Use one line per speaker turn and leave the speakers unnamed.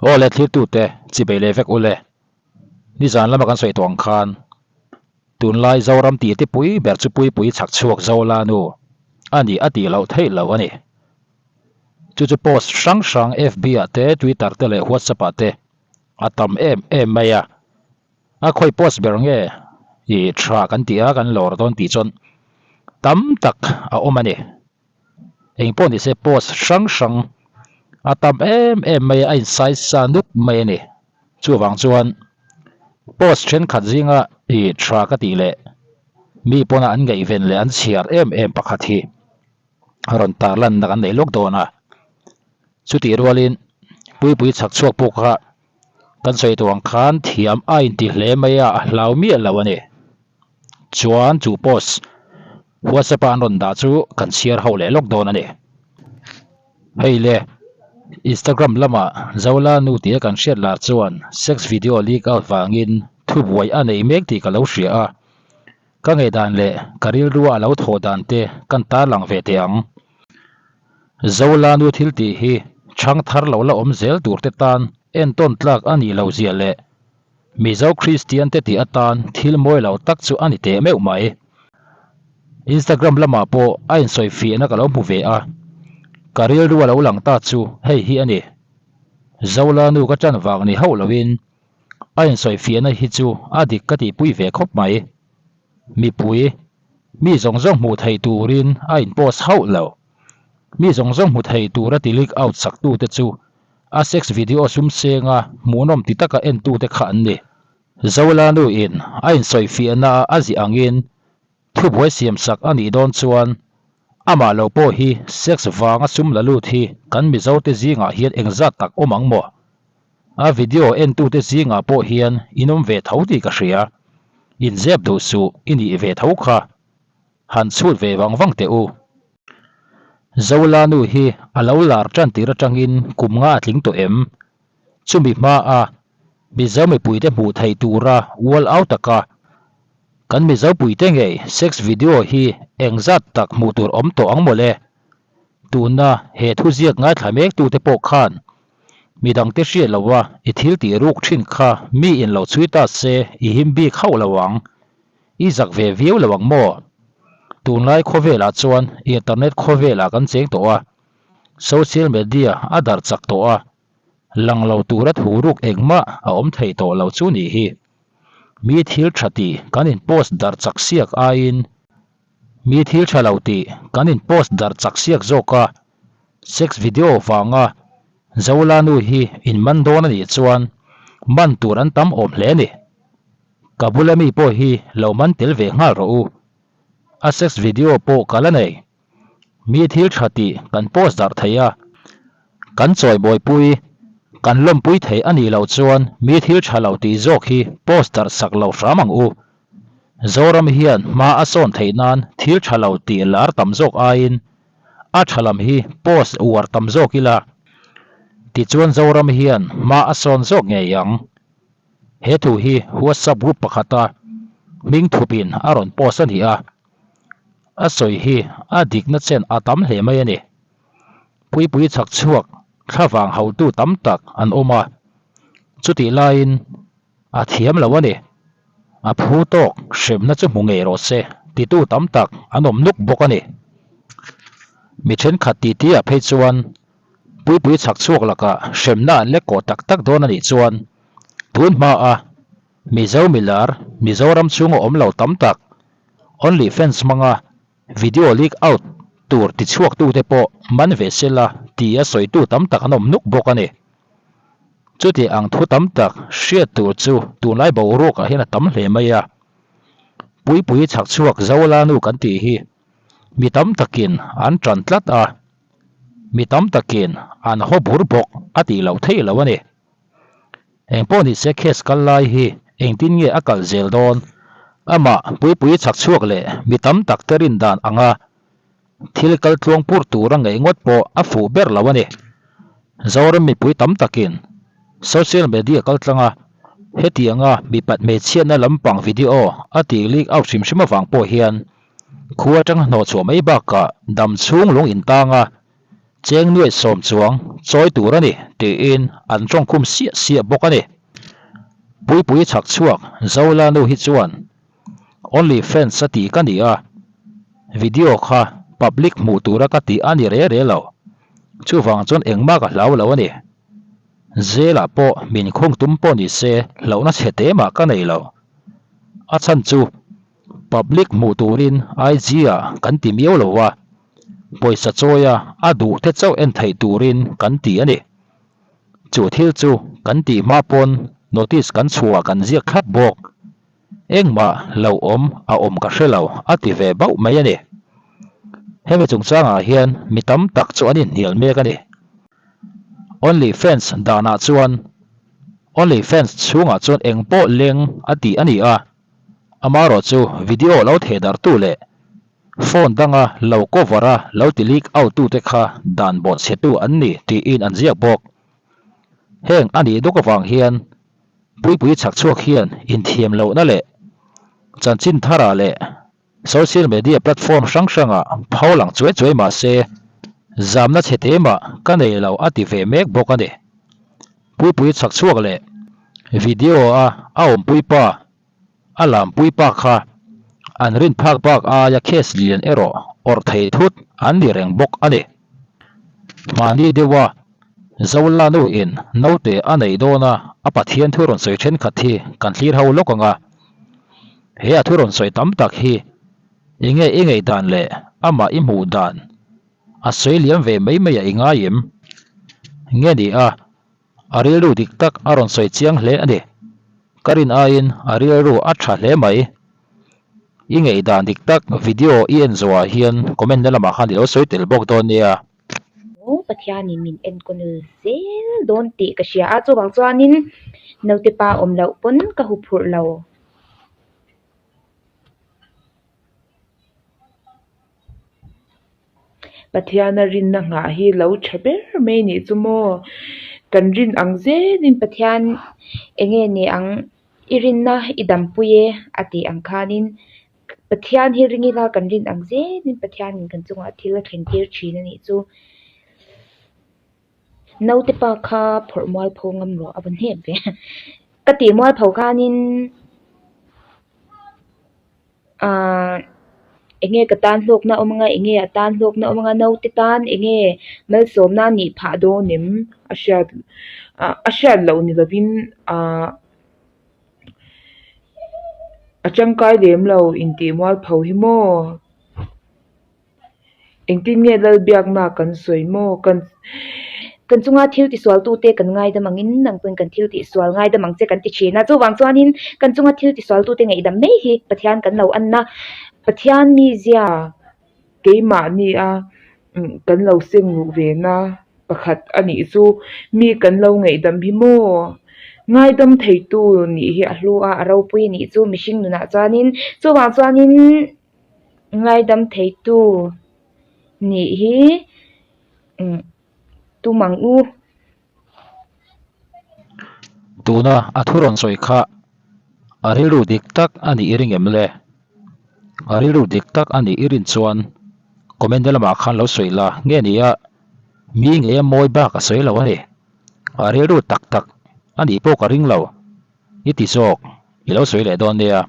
Aw le thlirtute chibei leh vek ule. Nizan lama kan sawi tawh ang khan tunlai Zoram tih te pui ber chu Puipui chhak chhuak Zola nu a ni a tih loh theih loh a ni. Chu chu post hrang hrang FB ah te, Twitter te leh WhatsApp ah te a tam em em mai a. A khawi post ber nge i tha kan tih a kan lawr dawn tih chuan tam tak a awm a ni. Eng pawh nise post hrang hrang a tam em em mai a, a insai sa nuk mai a ni. Chuvang chuan post thenkhat zinga i tha ka tih leh mi pawna an ngaihven leh an chhiar em em pakhat hi rawn tarlanna kan nei lawk dawn a. Chutih rualin Puipui chhak chhuak pawh kha Kan sawi tawh ang khan thiam a inti hle mai a, a hlau miah lo a ni. Chuan chu post WhatsApp a an rawn dah chu kan chhiar ho leh lawk dawn a ni. Hei le, Instagram lamah Zola nu tia kan hriat lar chuan sex video leak out vangin thubuai a nei mek tih ka lo hria a. Ka ngaihdan leh ka rilrua a lo thawh dan te kan tarlang ve teh ang. Zola nu thil tih hi chhang thar lo la awm zel tur te tan entawn tlak a nih loh zia leh Mizo Kristian te tih atan thil mawi lo tak chu a ni teh meuh mai. Instagram lamah pawh a insawi fiahna ka lo hmu ve a, ka rilru a lo lang ta chu hei hi a ni. Zola nu ka ṭan vang ni hauh loin a insawi fiahna hi chu a dik ka tihpui ve khawp mai. Mipui, mi zawng zawng hmuh theih turin a in post hauh lo. Mi zawng zawng hmu thei tura ti leak out sak tute chu a sex video sum senga hmuhnawm ti taka en tute kha an ni. Zola nu in a insawi fiahna a ziah angin thubuai siam sak a nih dawn chuan amah lo pawh hi sex vanga sum la lut hi kan Mizo te zingah hian engzat tak awm ang maw? A video entute zingah pawh hian in awm ve tho tih ka hria. Inzep duh suh i nih ve tho kha. Han chhut ve vang vang teh u. Zola nu hi a lo lar tan tir atangin kum nga a tling tawh em? Chumi hmaa Mizo mipuite hmuh theih tura ual au taka kan Mizo puite ngei sex video hi engzat tak hmuh tur awm tawh ang mawle? Tuna he thuziak ngaithla mektute pawh khan Midangte hriat lo a, i thil tih ruk thin kha mi in lo chhui ta se i him bik hauh lo ang. I zak ve viau lo ang maw? Tunlai khawvelah chuan internet khawvelah kan cheng tawh a, social media a darh chak tawh a, lang lo tura thu ruk engmah a awm thei tawh lo chu nih hi. Mi thil tha tih kan in post darh chak siak aiin mi thil tha lo tih kan in post darh chak siak zawk a, Sex video vanga Zola nu hi in man dawn a nih chuan man tur an tam awm hle a ni. Ka bula mi pawh hi lo man tel ve nghal rawh u. A sex video pawh ka la nei. Mi thil tha tih kan post darh thei a, kan chawibuaipui, kan lawmpui thei a nih loh chuan mi thil tha lo tih zawk hi post darh sak lo hram ang u. Zoram hian hma a sawn theih nan thil tha lo tih lar tam zawk aiin A tha lam hi post uar tam zawk ila, tichuan Zoram hian hma a sawn zawk ngei ang. He thu hi WhatsApp group pakhata hming thupin a rawn post a ni a, a sawi hi a dikna chen a tam hle mai a ni. Puipui chhak chhuak thlavang hautu tam tak an awm a, chutih laiin A thiam lo a ni. A phu tawk hremna chu hmu ngei rawh se titu tam tak an awm nuk bawk a ni. Mi thenkhat titi ah phei chuan Puipui chhak chhuak lakah hremna an lek kawh tak tak dawn a nih chuan tun hma a Mizo milar Mizoram chhunga awm lo tam tak Only fans hmanga video leak out tur tichhuak tute pawh man ve sela tia sawitu tam tak an awm nuk bawk a ni. Chuti ang thu tam tak hriat tur chu tunlai boruakah hian a tam hle mai a. Puipui chhak chhuak Zola nu kan tih hi mi tam takin an tan tlat a, mi tam takin an haw bur bawk a tih loh theih loh a ni. Engpawh nise case kal lai hi engtin nge a kal zel dawn? Amah Puipui chhak chhuak leh mi tam tak te rin dan anga thil kal tluang pur tura ngaih ngawt pawh a fuh ber lo a ni. Zoram mipui tam takin social media kal tlanga hetianga mipat hmeichhiatna lampang video a tih leak out hrim hrim avang pawh hian khua atanga hnawhchhuah mai bakah dam chhung lung intanga. Cheng nuai sawm chuang chawi tur a ni tiin an tawngkhum siah siah bawk a ni. Puipui chhak chhuak Zola nu hi chuan Only fans a tih ka ni a, video kha public hmuh tura ka tih a ni re re lo. Chuvang chuan engmah ka hlau lo a ni. Zelah pawh min khung tum pawh ni se hlauhna chhe te mah ka nei lo. A chhan chu public hmuh turin IG ah kan ti miau lo a, pawisa chawia a duh te chauh en theih turin kan ti a ni. Chu thil chu kan tih hma pawn notice kan chhuah kan ziak thlap bawk. Engmah lo awm a awm ka hre lo a ti ve bauh mai a ni. Hemi chungchangah hian mi tam tak chu an inhnial mek a ni. Only fans danah chuan Only fans chhungah chuan eng pawh leng a tih a ni a, amaherawh chu video lo thehdarhtu leh phone danga lo cover a lo ti leak out tute kha dan bawhchhetu an ni tiin an ziak bawk. Heng a nih duk avang hian Puipui chhak chhuak hian inthiam lohna leh chanchin tharah leh social media platform hrang hrangah pho lang chuai chuai mah se zamna chhe te mah ka nei lo a ti ve mek bawk a ni. Puipui chhak chhuak leh video a a awmpui pa A lampui pa kha an rin phak bak aia case lian erawh awrh thei thut an ni reng bawk a ni. Hmani deuha Zola nu in naute a neih dawn a a Pathian thu rawn sawi thenkhat hi kan thlir ho lawk ang a. He a thu rawn sawi tam tak hi enge i ngaihdan leh amah i hmuh dan a sawi liam ve mai mai a i ngai em? Nge ni a A rilru dik tak a rawn sawi chiang hle a ni. Ka rin aiin a rilru a tha hle mai. I ngaihdan dik tak video i en zawhah hian comment na lamah khan i lo sawi tel bawk dawn nia.
Aw Pathianin min enkawl zel dawn tih ka hria a, chuvang chuanin naute pa awm loh pawn ka huphurh lo.
Pathiana rinna nghah hi lo tha ber mai nih chu maw? Kan rin ang zelin
Pathian enge ni ang i rinna i dampui e a tih ang khanin Pathian hi ring ila kan rin ang zelin Pathianin kan chungah thil a thlen tir thin a nih chu. Naute pa kha phawrh mualpho ngam rawh a va hnep ve. Ka tih mualpho khanin Ahh enge ka tan hlawkna awm anga enge a tan hlawkna awm anga naute tan enge malsawmna a nih phah
dawn em a hriat ah a hriat loh ni lovin ahh a tangkai lem lo intih mualpho hi maw. Engtin nge Lalbiakna kan sawi maw? Kan.
Kan chunga thil tisualtute kan ngaidam angin nang pawhin kan thil tihsual ngaidam ang che kan ti thin a. Chuvang chuanin kan chunga thil tisualtute ngaihdam mai hi Pathian kan lo anna Pathian mizia.
Keimahnia kan lo seng luh ve na pakhat a nih chu mi kan lo ngaihdam hi maw? Ngaidam theitu nih hi
a hlu a, a ropui nih chu mihring nunah chuanin chuvang chuanin. Ngaidam theitu nih hi tum ang u.
Tuna a thu rawn sawi kha a rilru dik tak a nih i ring em le? A rilru dik tak a nih i rin chuan comment na lamah khan lo sawi la nge ni a, mi ngei a mawi bak a sawi lo a ni. A rilru tak tak a nih pawh ka ring lo i ti zawk i lo sawi leh dawn nia.